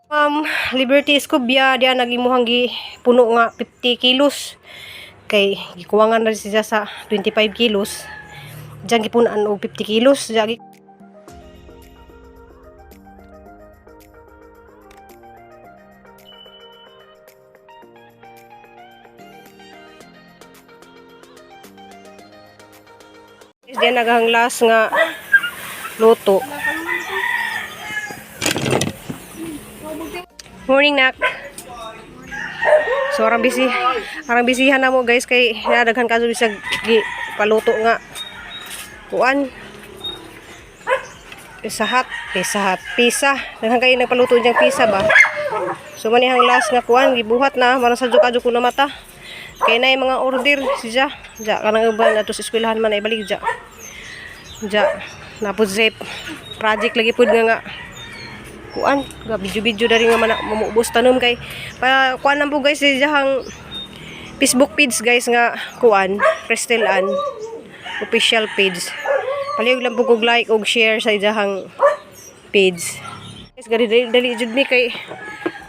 Ma'am Liberty Escobia diyan nagimuhang gi puno nga 50 kilos kay gikuwangan na siya sa 25 kilos. Diyan gipunan og 50 kilos. Diyan. Diyan naghang last nga luto. Morning, nak. So arang busy. Arang busyhan na mo, guys, kay nadaghan ka bisag gi paluto nga kuan. Pizza Hut, Pizza Hut, pizza. Daghan kayo nagpaluto diyang pizza ba. So manihang last nga kuan gibuhat na maron sa kadyo ko na mata. Kay na mga order siya. Ja kanang uban ato sa eskwelahan man ay ibalik ja. Ja napod zip project lagi pud nga nga kuan ga video-video dari nga mana mamuubos tanom kay pa kuan lang po, guys, siyang Facebook page, guys, nga kuan Cristel Ann official page. Palihog lang po kog like og share sa iyahang page, guys. Gari dali, dali jud mi kay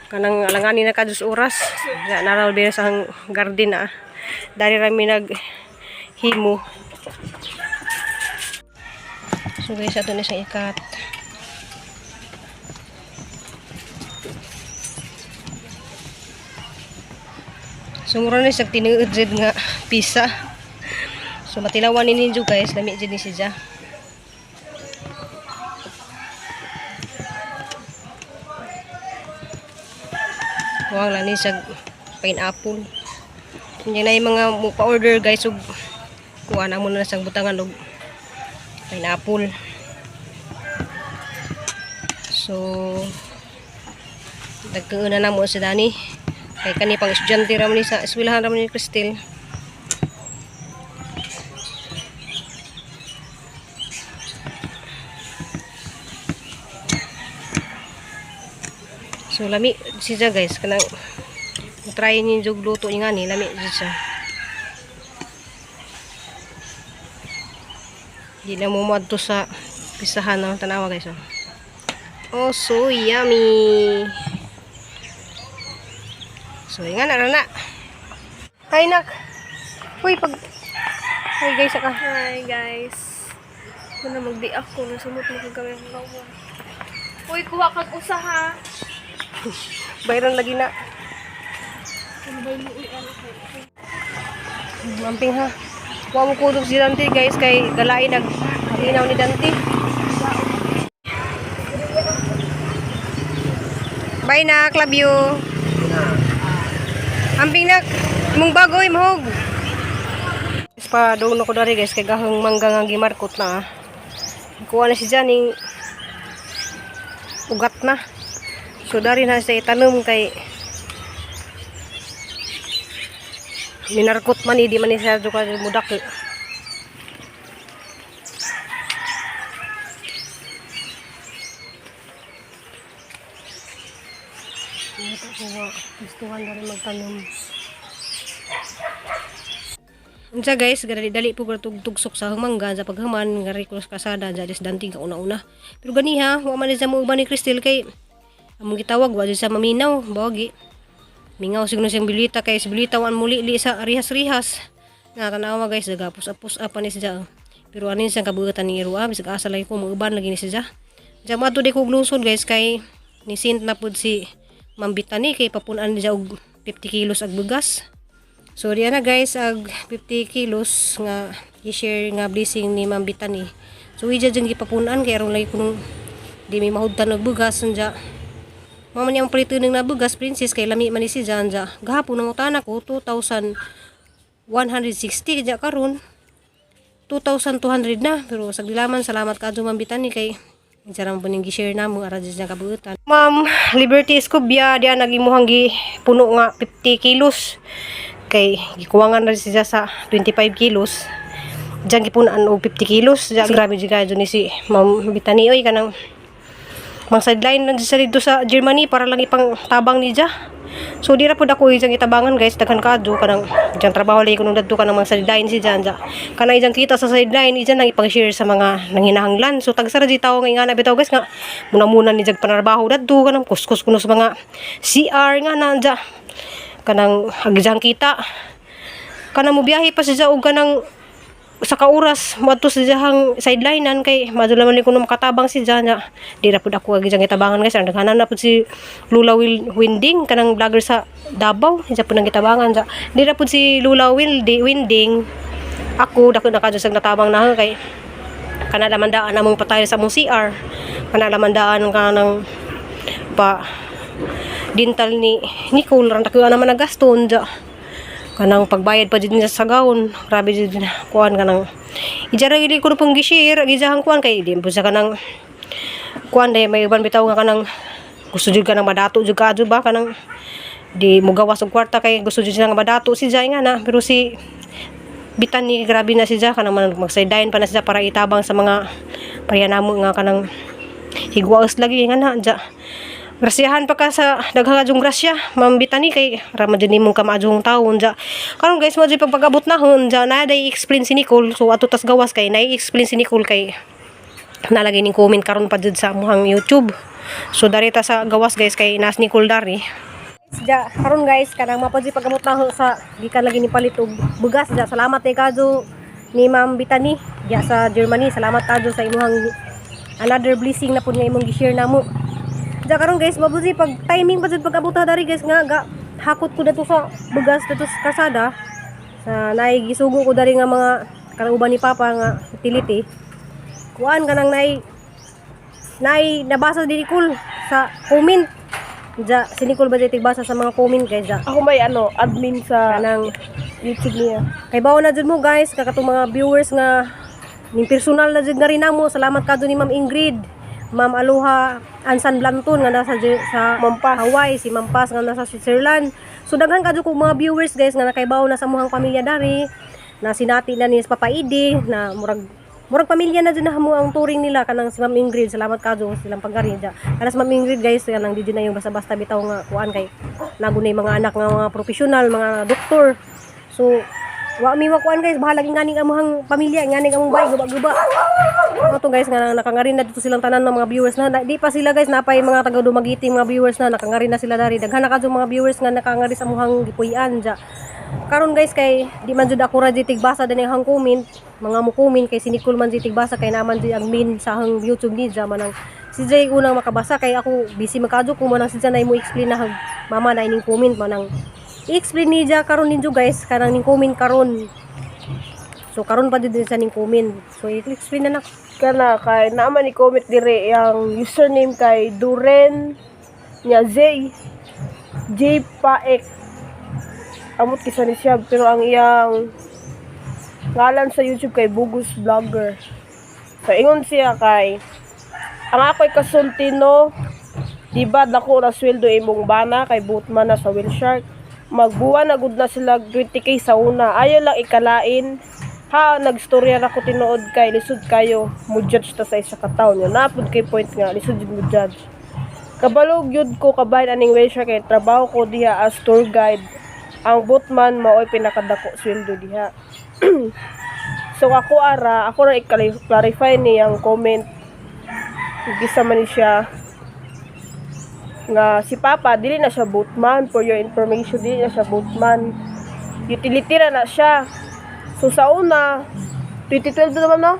kanang alangani na kadus oras. Ya naraw din sa ang garden na dari ra mi nag himo. So guys, ato na siyang ikat. So mura na siyang tinuod jud nga pisa. So matilawan ni ninyo, guys, lami jud ni siya. Kuwang lang ni siya pineapple. Hindi na yung mga mo pa-order, guys, ug kuha na muna na siyang butangan og pineapple. So nagkauna na mo si Dani. Kay kani pang estudyante ra man ni sa eskwelahan ra man ni Cristel. So lami siya, guys, kanang try ni jug luto ni ngani lami jud siya. Di na mo moadto sa pisahan ng tanawa, guys. Oh. Oh, so yummy. So, nga na, na. Hi, nak. Uy, pag. Hi, guys, aka. Hi guys. Kuna magdi ako nasumot mo kag kami ang gawon. Uy, kuha kag usa ha. Bayron lagi na. Ano ba yung uy ano ko? Mamping ha. Wa mo kudog si Dante, guys, kay galain nag halinaw ni Dante. Bye nak, love you. Amping nak, mong bagoy mahog. Pa doon ako dari, guys, kay gahong mangga nga gimarkot na. Ah. Kuha na si Janing ugat na. So dari na siya itanom kay minarkot man hindi man ni siya duka mudak eh. Ito ko nga, gustuhan na rin magtanom. Unsa guys, gadali dali po tug tugsok sa mangga sa paghaman ngari ko sa kasada dyan is danting ka una-una. Pero ganiha, wa man sa mo uban ni Cristel kay among gitawag wa jud sa maminaw, bawagi. Mingaw siguro siyang bilita kay si bilita wan muli li sa rihas-rihas. Na tanawa, guys, daga pus-pus apa ni siya. Pero anin siyang kabuutan ni Irua, bisag asa lagi ko muuban lagi ni siya. Diyan mo di ko lungsod, guys, kay ni sint na pud si Ma'am Bitani kay papunan niya og 50 kilos ag bugas. So diyan na, guys, ag 50 kilos nga i-share nga blessing ni Ma'am Bitani. So ija dyan gipapunan kay aron lagi kunong di may mahudtan og bugas anja. Mama niya ang palito ng nabugas princess kay lami man ni si Janja. Gahapon ang utana ko 2,160 kaya karon 2,200 na, pero sa dilaman salamat ka Ma'am Bitani kay Diyan po ning gi-share na mo ara dyan kabuutan. Ma'am Liberty Escobia diyan nagimuhang gi puno nga 50 kilos kay gikuwangan na siya sa 25 kilos. Diyan gipunan og 50 kilos. Diyan grabe jud kayo ni si Ma'am Bitani oy kanang mang sideline lang siya dito sa Germany para lang ipang tabang niya. So di ra pud ako isang itabangan, guys, daghan kadto kanang diyang trabaho lagi kuno dadto kanang mga sideline si dyan ja. Kanang ijang kita sa sideline ijan nang ipang-share sa mga nanghinahanglan. So tagsara di tawo nga ingana bitaw, guys, nga muna-muna ni jag panarbaho dadto kanang kuskus kuno sa mga CR nga na ja. Kanang agjang kita. Kanang mobiyahe pa siya og kanang sa ka oras moadto sa iyahang sidelinean kay madula man kuno makatabang si Jana. Di ra pud ako agi jang gitabangan, guys. Ang daghanan na pud si Lula Will Winding, kanang vlogger sa Davao, isa pud nang gitabangan sa di ra pud si Lula Will di Winding. Ako dako na kadyo sa natabang na kay kana laman daan among patay sa among CR, kana laman daan kanang pa dental ni Nicole ran dako naman nagaston ja, kanang pagbayad pa jud niya sa gawon. Grabe jud na kuan, kanang ijara gid ko pong gi-share gijahang kuan kay di po sa kanang kuan dahil may uban bitaw nga kanang gusto jud kanang madato jud ka ba, kanang di mo gawas og kwarta kay gusto jud siya nga madato si Jai nga na. Pero si bitan ni, grabe na si Jai, kanang man magsideline pa na siya para itabang sa mga pareha namo nga kanang higwaos lagi nga na ja. Grasyahan pa ka sa daghang adjong grasya, Ma'am Bitani, kay rama jud nimong kamaadjong taon ja. Karon, guys, mo jud pagpag-abot na hon ja na day explain si Nicole. So ato tas gawas kay nay explain si Nicole kay nalagay ning comment karon pa jud sa amuhang YouTube. So dari ta sa gawas, guys, kay nas Nicole dari. Ja, karon, guys, kanang mapod pag-abot na ho sa gikan lagi ni palit og bugas ja. Salamat kay kadyo ni Ma'am Bitani diya sa Germany. Salamat kadyo sa imuhang another blessing na pud nga imong gi-share namo. Ja karon, guys, mabuti pag timing pa jud pag-abot ta dari, guys, nga ga hakot ko dato sa bugas dato sa kasada sa naay gisugo ko dari nga mga kauban ni Papa nga utility. Kuan kanang naay naay nabasa di Nicole sa comment. Ja, si Nicole ba di basa sa mga comment, guys, ja. Ako may ano, admin sa Kanang YouTube niya. Kay bawo na jud mo, guys, kakatong mga viewers nga ning personal na jud nga rin namo. Salamat kadto ni Ma'am Ingrid, Ma'am Aloha Ansan Blanton nga nasa sa Mampas. Hawaii, si Ma'am Paz nga nasa Switzerland. So daghan kadto kog mga viewers, guys, nga nakaibaw na sa amuhang pamilya dari, na sinati na ni Papa Idi na murag murag pamilya na jud na mo ang turing nila kanang si Ma'am Ingrid. Salamat kadto silang pagari ja. Kana si Ma'am Ingrid, guys, kanang di jud na yung basta-basta bitaw nga kuan kay nagunay mga anak nga mga profesional, mga doktor. So wa mi makuan, guys, bahala gyud nganing amuhang pamilya, nganing among bahay guba-guba. Ano to, guys, nga nakangarin na dito silang tanan ng mga viewers na, di pa sila, guys, napay mga taga Dumaguete mga viewers na nakangarin na sila dari. Daghan na kadto mga viewers nga nakangari sa amuhang gipuy-an ja. Karon, guys, kay di man jud ako ra jud tigbasa dinhi ang comment, mga mo comment kay si Nicole man jud tigbasa kay naman jud ang main sa hang YouTube ni ja, manang si Jay unang makabasa kay ako busy makadyo ko, manang si Jay na mo explain na mama na ining comment, manang i-explain ni ja karon ninyo, guys, kanang ning comment karon. So karon pa jud din sa ning comment. So i-explain na nako. Kana kay naman ni comment dire ang username kay Duren niya J J Paek. Amot kisa ni siya pero ang iyang ngalan sa YouTube kay Bugus Vlogger. So ingon siya kay ang ako'y kasulti no, di ba dako ra sweldo imong bana kay boatman na sa Whale Shark? Magbuwan na gud na sila 20K sa una. Ayaw lang ikalain ha, nagstorya ra ko tinuod kay lisod kayo mo judge ta sa isa ka taon. Nga napud kay point nga lisod jud mo judge. Kabalo gyud ko kabahin aning Whale Shark kay trabaho ko diha as tour guide. Ang boatman mao'y pinakadako sweldo diha. So ako ara, ako ra i-clarify niyang comment. Gisa man ni siya nga si Papa dili na siya boatman. For your information, dili na siya boatman, utility ra na siya. So sa una 2012 na naman no.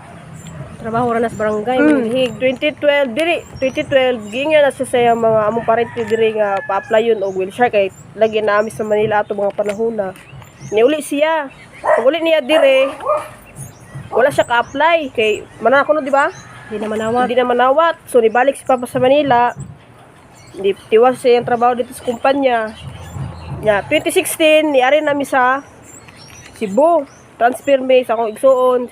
Trabaho ra na sa barangay, manilhig. 2012 diri, 2012 giingan na siya sa iyang mga among parente diri nga pa-apply yun og wheelchair kay lagi na ami sa Manila ato mga panahon na. Niuli siya. Pag uli niya dire, wala siya ka-apply kay manan ako no, di ba? Di na manawat. Hindi na manawat. So, nibalik si Papa sa Manila. Hindi, tiwas siya yung trabaho dito sa kumpanya. Nya, 2016, niari nami sa Cebu. Transfer me sa akong igsuon.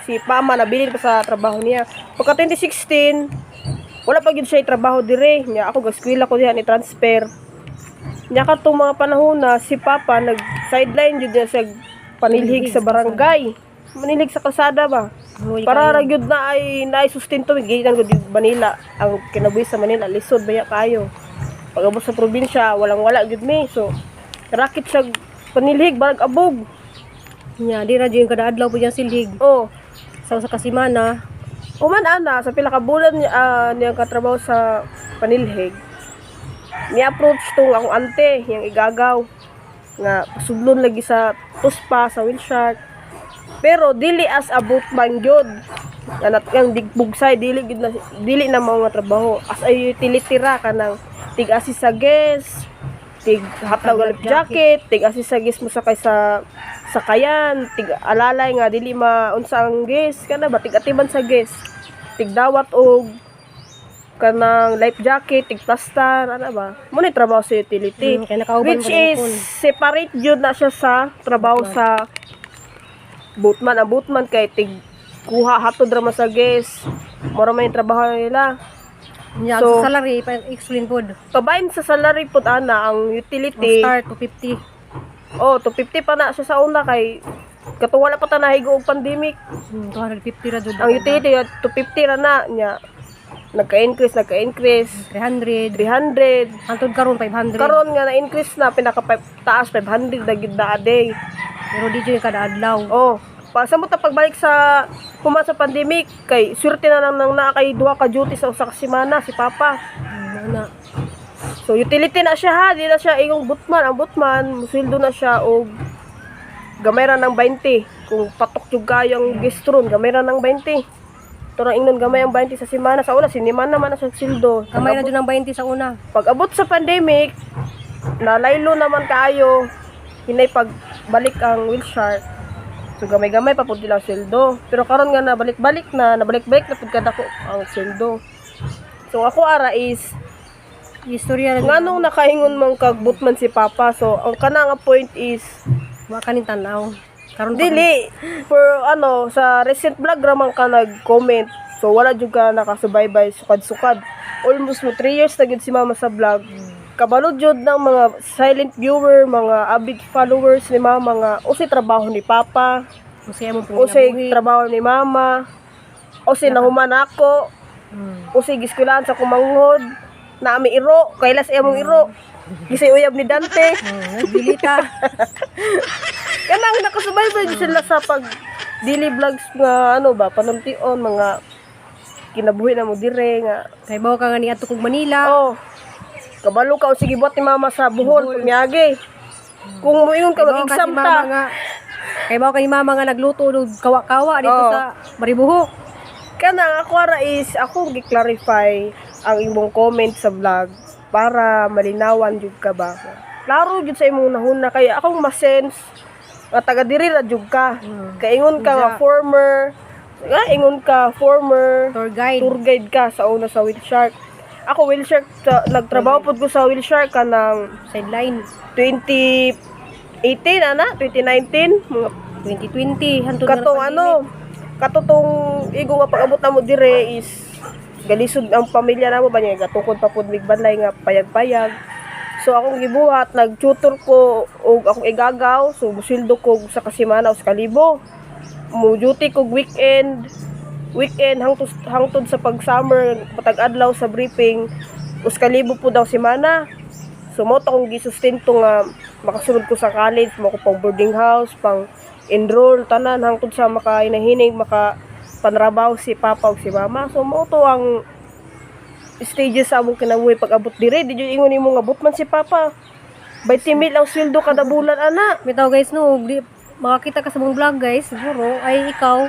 Si Pama, nabilin pa sa trabaho niya. Pagka 2016, wala pa gyud siya trabaho dire. Nya, ako, gaskwela ko diha ni transfer. Nya, katong mga panahon na, si Papa, nag-sideline jud niya sa panilhig sa barangay. Manilhig sa kalsada ba? Luoy Para kayo. ra gyud na ay naay sustento gikan gud yung Manila. Ang kinabuhi sa Manila lisod baya kayo. Pag-abot sa probinsya, walang wala gyud mi. So rakit sa panilhig, barag abog. Nya di ra jud yung kada adlaw pud yung silhig. Oh, Sa usa ka semana. Human ana sa pila ka bulan niya, niya katrabaho sa panilhig. Ni-approach tong akong ante, yang igagaw nga pasudlon lagi sa tuspa sa wheel shark. Pero dili as a boatman gyud. Nga yang digbugsay dili gyud na, dili na mao nga trabaho. As a utility ra, kanang tig-assist sa guest, tig hatag og life jacket, tig-assist sa guest mosakay sa sakayan, tig alalay nga dili maunsa ang guest, kana ba, tig atiman sa guest, tig dawat og kanang life jacket, tig plastar, ana ba? Mo ni trabaho sa utility. Kay nakauban Which pa is rin. separate jud na siya sa trabaho sa boatman. Ang boatman kay tig kuha hatod ra man sa guest. Mura man yung trabaho nila. Nya So, sa salary pa explain pod. Kabahin sa salary pud ana ang Ang utility. start 250. Oh, 250 pa na siya sa una kay katong wala pa ta nahigo og pandemic. 250 ra jud. Ang utility 250 ra na nya. Nagka-increase, nagka-increase. 300. 300. Hantod karon 500. Karon nga na-increase na pinaka taas 500 na gid na a day. Pero di jud yung kada adlaw. Oh, pa sa mo ta pagbalik sa human sa pandemic kay swerte na lang nang naa kay duha ka duty sa usa ka semana si Papa. Ana. So utility na siya ha, di na siya ingong boatman. Ang boatman, musweldo na siya og gamay ra ng 20. Kung patok jud kayo ang guest room, gamay ra ng 20. Ito ra ingnon gamay ang 20 sa semana. Sa una, siniman naman na siya sweldo. Kamay na jud ang 20 sa una. Pag abot sa pandemic, nalaylo naman kaayo, hinay pagbalik ang wheel shark. So gamay-gamay pa pud nila ang sweldo. Pero karon nga nabalik-balik na, nabalik-balik na pud kadako ang sweldo. So ako ara is Istorya ra jud. nganong nakaingon man kag boatman si Papa. So ang kana nga point is Wa kanin tan-aw. Karon pa dili for ano sa recent vlog ra man ka nag-comment. So wala jud ka nakasubaybay sukad-sukad. Almost mo 3 years na gyud si Mama sa vlog. Kabalo jud ng mga silent viewer, mga avid followers ni Mama nga usay trabaho ni Papa, Usay mo usay trabaho ni Mama, usay nahuman ako, usay giskulaan sa kumanghod, naami iro, kailas imong iro. Gisay uyab ni Dante. Dilita. Kanang nakasubaybay jud sila sa pag daily vlogs nga ano ba panuntion mga kinabuhi na mo dire nga Kay bawo ka nga niadto kog Manila. Oh, kabalo ka o sige buhat ni Mama sa Bohol pag miagi kung moingon ka Kay bawo ka si mag-exam mama ta. nga. Kay bawo kay mama nga nagluto og kawa-kawa dito Oo. sa Maribuhok. Kanang ako ara is ako gi-clarify ang imong comment sa vlog para malinawan jud ka ba, klaro jud sa imong nahuna kay akong ma-sense nga taga diri ra jud ka. Kaingon ka nga former nga ingon ka former Tour guide. Tour guide ka sa una sa Whale Shark. Ako Whale Shark nagtrabaho pod ko sa Whale Shark kanang Sideline. 2018 ana, 2019 mga 2020 hantod nga katong na ano, katong igo nga pag-abot namo dire is galisod ang pamilya namo ba niya gatukod pa pud mig balay nga payag-payag. So akong gibuhat, nag-tutor ko og akong igagaw, so musweldo ko sa kasimana sa kalibo. Mo duty kog weekend, weekend hangtod hangtod sa pag summer patag adlaw sa briefing us kalibo po daw semana. So mo to akong gisustento nga makasunod ko sa college, mo ko pang boarding house, pang enroll tanan hangtod sa makainahinig maka panrabaho si Papa ug si Mama. So mo to ang stages sa among kinabuhi pag abot dire. Di jud ingon nimo nga abot man si Papa. 20 mil ang sweldo kada bulan ana. Bitaw guys no, di, makakita ka sa mong vlog guys, siguro ay ikaw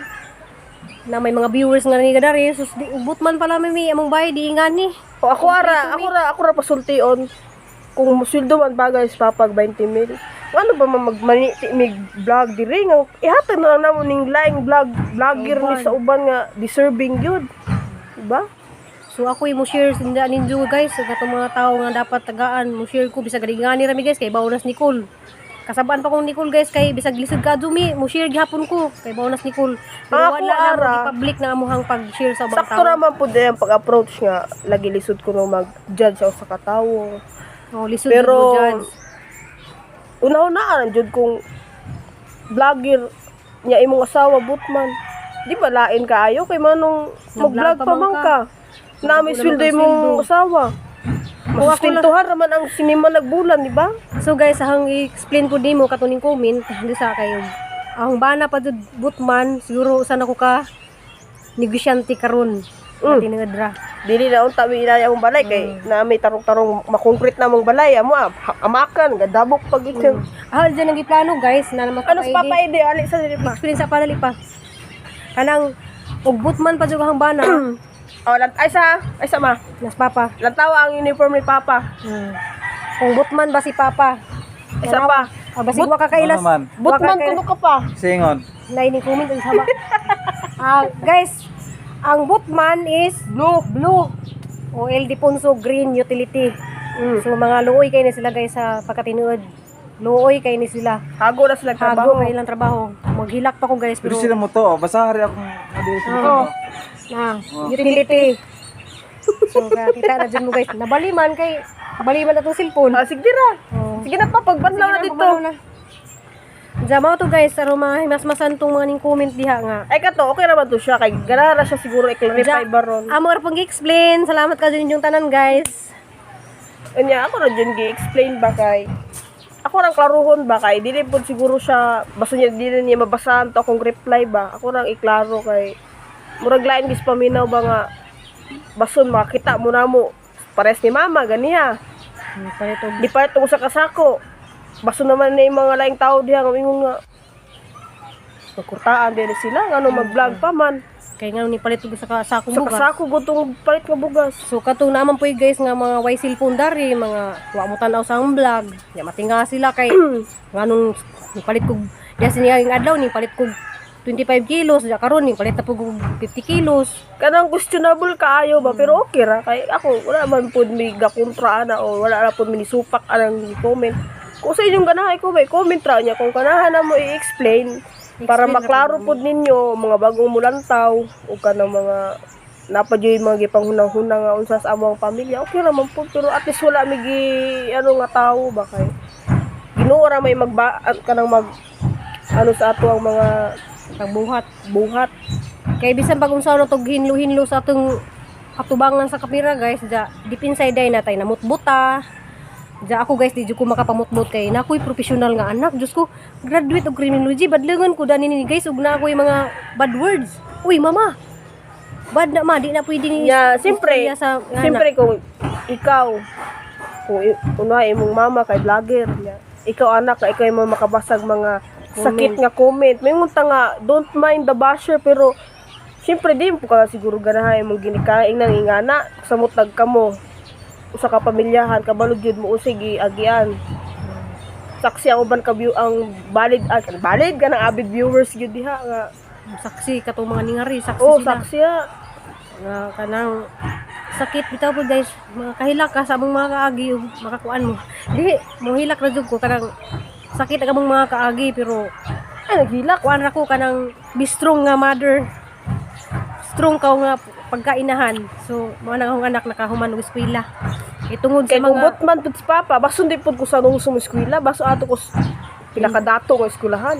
na may mga viewers nga ni dari sus di ubot man pala mi among bay di ingani. O ako ra pasultion kung sweldo man bagay sa Papa 20 mil. Ano ba man magmani mig vlog dire nga ihatag na lang namo ning laing vlog vlogger ni sa uban nga deserving gyud. Diba? So ako mo share sinda ninyo guys sa katong mga tao nga dapat tagaan mo share ko bisag ingani ra mi guys kay bawnas Nicole. Kasabaan pa kong Nicole guys kay bisag lisod ka mi mo share gihapon ko kay bawnas Nicole. Pero Ako, wala na mo ara. public na amuhang pag-share sa ubang Sakto tao. raman po din ang pag-approach nga lagi lisod ko nung mag-judge sa usa ka tawo. Oh, lisod Pero mo judge. una-unaan jud kung vlogger niya imong asawa butman. Di ba lain kaayo kay manong Nag-vlog mag-vlog pa pa man man ka. ka. Na may Wala sweldo man kang imong sweldo. asawa. Masustentuhan raman ang sinima nagbulan, di ba? So guys, ahang i-explain ko nimo katuning comment di sa kayo. Ang bana pa jud butman, siguro usa na ko ka negosyante karon. Tinuod ra. Dili na unta mi inay among balay kay na may tarong-tarong makongkret na among balay amo ah, amakan gadabok pag ito. Ah, diyan ang giplano, guys, na naman Ano sa Papa Ede ali sa dili pa? Explain sa panali pa. Kanang og butman pa jud ang bana Oh, ay sa ma. nas papa. Lantawa ang uniform ni Papa. Kung butman ba si papa? Ay sa pa. Ah, basig wa ka kailas. Ano man? Wa ka Butman kailas. kuno ka pa. Singon. Naini comment ang sama. Ah, guys, ang butman is Blue. Blue o El Defonso Green Utility. So mga luoy kay ni sila, guys, sa pagkatinuod. Luoy kay ni sila. Hago na sila Hago trabaho. kay ilang trabaho. Maghilak pa ko, guys, Pero pero sila mo to, oh. Basta hari akong adili sa Oo. Na utility. So kita na dyan mo, guys. Nabali man kay bali man atong cellphone. Ah, sige ra. Oh. Sige na pa, pagbanlaw na dito. Jamaw to, guys, aron mga himasmasan tong mga ning comment diha nga. Ay kato, okay naman to siya kay ganara siya siguro i-clarify ba ron. Amo ra pong gi-explain. Salamat ka dyan inyong tanan, guys. Unya ako ra jud gi-explain ba kay ako rang klaruhon ba kay dili pud siguro siya basta niya dili niya mabasahan to akong reply ba. Ako rang iklaro kay murag lain gis paminaw ba nga bason makita mo na mo pares ni mama ganiha. Palito. Di pa ito sa kasako. Baso naman na yung mga laing tao diha nga ingon nga magkurtaan din sila ngano mag-vlog pa man. Kay nga ni palit og sa sakong Sa bugas. kasako gutong palit nga bugas. So katong naman po, guys, nga mga way cellphone dari, mga wa mo tan-aw sa ang vlog. Ya matinga sila kay nganong palit kog diya siya yung adlaw ni palit kog 25 kilos, diya karon ni palit na pug og 50 kilos. Kanang questionable kaayo ba, pero okay ra kay ako wala man pud mi gakontra ana o wala ra pud mi nisupak anang comment. Kung sa inyong ganahan ko may comment ra niya kung ganahan na mo i-explain para Explain ra maklaro pud ninyo mga bagong mulantaw o kanang mga napa jud mga gipanghunang-hunang nga unsa sa among pamilya, okay ra man pud, pero at least wala mi gi ano nga tawo ba kay Ginoo ra may magba kanang mag ano sa ato ang mga Pagbuhat. buhat. Kay bisan pag unsa na tog hinlo-hinlo sa atong atubangan sa kamera, guys, ja deep inside day natay namutbuta. Ja ako, guys, di jud ko makapamutbot kay na ako'y professional nga anak. Diyos ko, graduate og criminology, badlungan ko dani ni, guys, ug na ako'y mga bad words. Uy, mama. Bad na ma, di na pwedeng Yeah, siyempre, istorya sa nga siyempre kung ikaw, kung unahay imong mama kay vlogger niya, ikaw anak na ikaw yung mga makabasag mga sakit nga comment. May ngunta nga, don't mind the basher, pero siyempre di mo ka siguro ganahan imong ginikain nang ingana, sa mutag ka mo, usa ka pamilyahan, kabalo jud mo usig agian. Saksi ang uban ka view ang valid ah, valid kanang avid viewers gyud diha nga. Na. Saksi katong mga ningari, saksi Oh, sila. saksi ah. Nga kanang sakit bitaw po, guys, mga kahilak ka sa among mga kaagi ug makakuan mo di mohilak ra jud ko kanang sakit ang among mga kaagi, pero Ay, naghilak. kuan ra ko kanang be strong nga mother, strong ka nga pagkainahan. So mga nang akong anak nakahuman og eskwela itungod sa Kay kung mga botman pud si papa, baso di pud ko sa nung sa eskwela, baso ato ko pinakadato nga eskwelahan.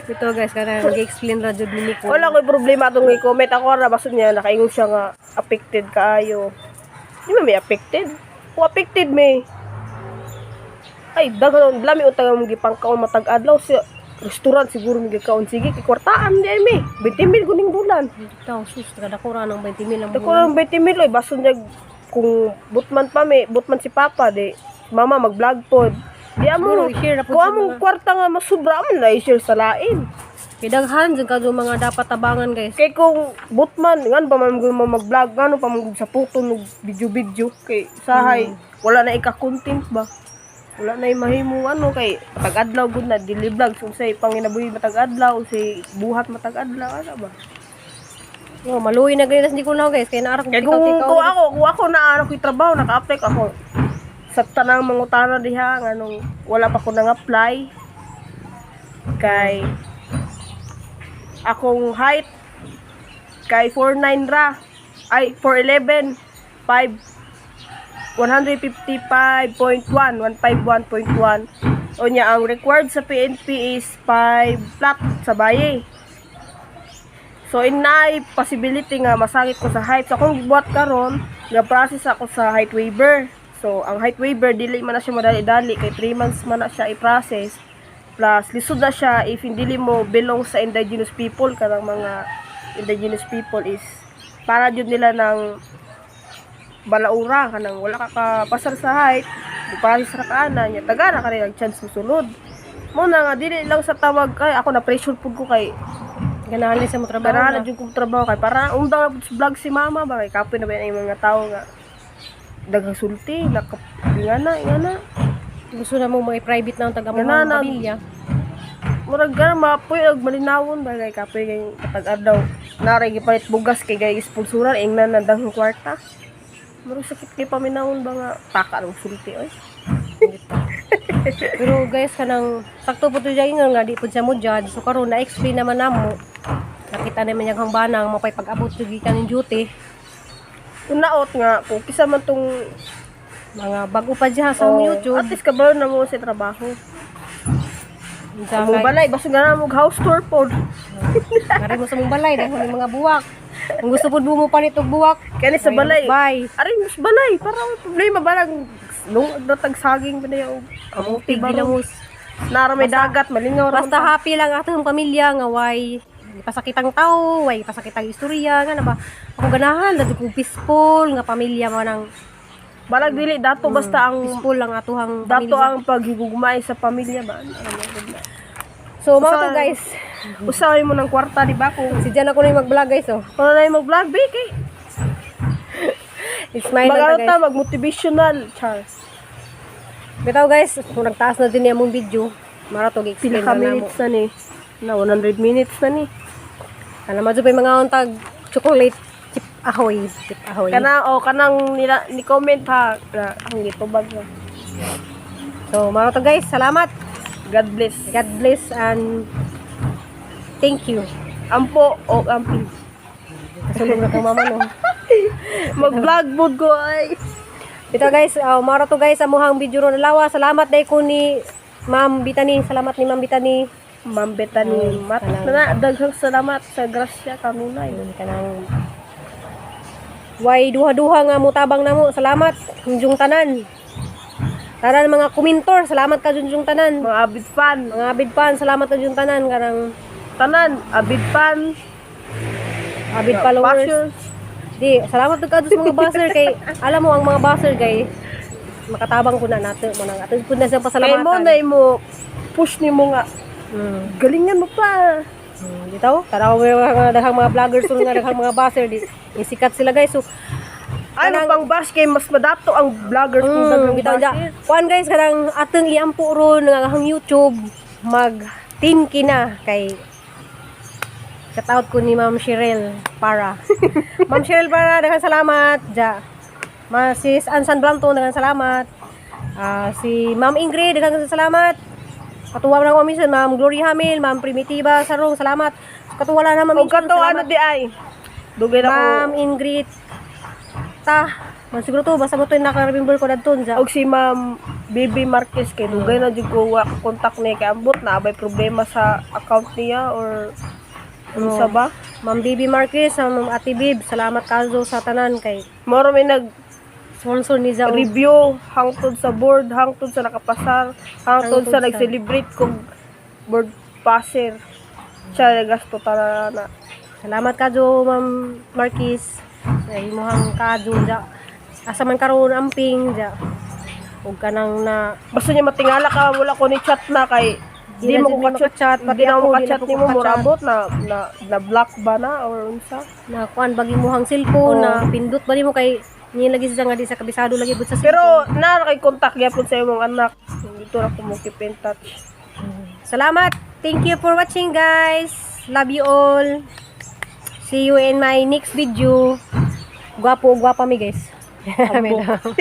Ito, guys, kanang gi-explain ra jud ni Nico. Wala ko'y problema atong i-comment ako ra baso niya nakaingon siya nga affected kaayo. Di man may affected. Kung affected may ay daghan lami utang among gipangkaon matag adlaw sa restaurant siguro mi gikaon, sige kay kwartaan di ay mi 20 mil guning bulan. Bitaw, sus, kadako ra ng 20 mil ang Dako bulan. lang 20 mil oy, baso niya kung butman pa may butman si papa di mama mag-vlog pod. Di Siguro, amo i-share na pod kung sa among kwarta nga masubra amo na i-share sa lain. Kay daghan jud kadto mga dapat tabangan, guys. Kay kung butman ngan pa man gud mo mag-vlog, ngano pa man gud sa puto og video-video kay sahay wala na ika-content ba. Wala na mahimo ano kay matag adlaw gud na dili vlog so unsay panginabuhi matag adlaw, unsay buhat matag adlaw ana ba. Oh, maluoy na gani tas ko na, guys, kay naara kong Kay kung ako na ano ko'y trabaho, naka-apply ko ako sa tanang mangutana diha nganong wala pa ko nang-apply kay akong height kay 4'9 ra ay 4'11 5 155.1 151.1. Unya ang required sa PNP is 5 flat sa baye. So in naay possibility nga masakit ko sa height. So akong gibuhat karon, Ga-process ako sa height waiver. So, ang height waiver dili man na siya madali-dali kay 3 months man na siya i-process. Plus lisod na siya if hindi mo belong sa indigenous people. Kanang mga indigenous people is para jud nila ng balaura, kanang wala ka kapasar sa height, process ra ka ana nya, tagara ka rin ang chance mosulod mo na nga dili lang sa tawag kay ako na pressure pud ko kay Ganahan din sa mo trabaho ganahan na. na jud kong trabaho kay para undang na pud sa vlog si mama ba, kay kapoy na ba yung mga tao nga daghang sulti naka ingana ingana. Gusto na mo mga private na ang taga mo Ganahan na. pamilya. Murag gana mapoy og malinawon ba kay kapoy kay katag adlaw naray gipalit bugas kay gay sponsoran ingnan na daghang kwarta. Murag sakit kay paminawon ba nga taka ng sulti oy. Pero guys, kanang sakto po to dyan nga di po siya mo judge. So karon na explain naman namo. Nakita naman niya ang banang mapay pag-abot jud gikan ning duty. Unaot nga kung kisa man tong Mga bago pa diha sa oh, YouTube. at least kabalo na mo sa trabaho. Unsa Among kay- balay basta nga na mo house tour pod. Ngari mo sa mong balay dahil may mga buwak. Kung gusto pud mo palit og buwak, Kani sa balay. Bye. Ari mas balay para may problema ba lang nung natag saging pa na yung kamuti ba ro. Ginamos. Nara may dagat malingaw ra man Basta ta. happy lang atong pamilya nga way pasakitang tao, way pasakitang istorya nga na ba. Ako ganahan na ko peaceful nga pamilya mo nang Balag dili dato basta ang peaceful lang atuhang dato pamilya. ang paghigugmay sa pamilya ba. Ano, ano, ano. So mao to guys. Usahay mo ng kwarta di ba kung Si Jan ako na yung mag-vlog guys oh. wala na yung mag-vlog be kay Smile lang ta mag-ano guys. ta mag-motivational Charles. Bitaw guys, kung nagtaas na din niya mong video, mara to Pila gi-explain ka na namo. minutes na ni? Na 100 minutes na ni. Kana madyo pa yung mga untag chocolate chip ahoy, chip ahoy. Kana o kanang nila ni comment ha na ang gitubag na. So mara to guys, salamat. God bless. God bless and thank you. Ampo o ampi. Kasulong na kang mama no. Mag-vlog mood ko ay. Bitaw guys, mara to guys amuhang video ron lawa. Salamat day ko ni Ma'am Bitani, salamat ni Ma'am Bitani. Ma'am Bethany Mat. Na, daghang salamat sa grasya kanunay. Kanang way duha-duha nga mutabang namo. Salamat junjung tanan. Tanan mga komentor, salamat ka junjung tanan. Mga avid fan. Mga avid fan, salamat ka junjung tanan kanang Tanan, avid fan. avid followers. Bashers. Di, salamat ka sa mga buzzer kay alam mo ang mga buzzer guys makatabang ko na nato mo nang ato pud na siyang Kay pasalamatan. mo na imo push nimo nga galingan mo pa. Dito, tanaw mo yung mga daghang mga vloggers sulod nga daghang mga buzzer di. Isikat sila guys. So, Ano pang bash kay mas madato ang vloggers kung daghang bitaw dya. basher. Kuan guys kanang atong iampo ron nga ang YouTube mag 10K na kay shout out ko ni Ma'am Cheryl para. Ma'am Cheryl para, daghang salamat ja. Ma sis Ansan Blanto, daghang salamat. Ah, si Ma'am Ingrid, daghang salamat. Katuwa lang ko minsan, Ma'am Glory Hamil, Ma'am Primitiva Sarong, salamat. Katuwa lang na Ma'am Og Ingrid, kato ano salamat. di ay. Dugay na ko. Ma'am Ingrid ta. Man siguro to basta mo to yung naka-remember ko dadto ja. Og si Ma'am Bibi Marquez kay dugay na jud ko wa contact niya kay ambot na abay problema sa account niya or unsa ba? Ma'am Bibi Marquez, sa Ma'am Ate Bib, salamat kazo sa tanan kay Moro may nag sponsor ni Zao. review hangtod sa board, hangtod sa nakapasar, hangtod Hangtod sa sa- nag-celebrate kog board passer. Siya nagasto tara na. Salamat kazo Ma'am Marquez sa imuhang kazo ja. Asa man karon amping ja. Ug kanang na Basta niya matingala ka wala ko ni chat na kay Di di na mo jud ko mi ka-chat, maka-chat, pati di na ako, mo di na ka-chat ko nimo maka-chat. murabot na na na block ba na or unsa. Na kuan bagi imuhang cellphone Oo. na pindot ba nimo kay niya lagi siya nga di sa kabisado lagi pud sa cellphone. Pero na kay contact gyapon sa imong anak. Dito ra ko mo keep in touch. Salamat. Thank you for watching, guys. Love you all. See you in my next video. Gwapo, gwapa mi, guys. Ambok.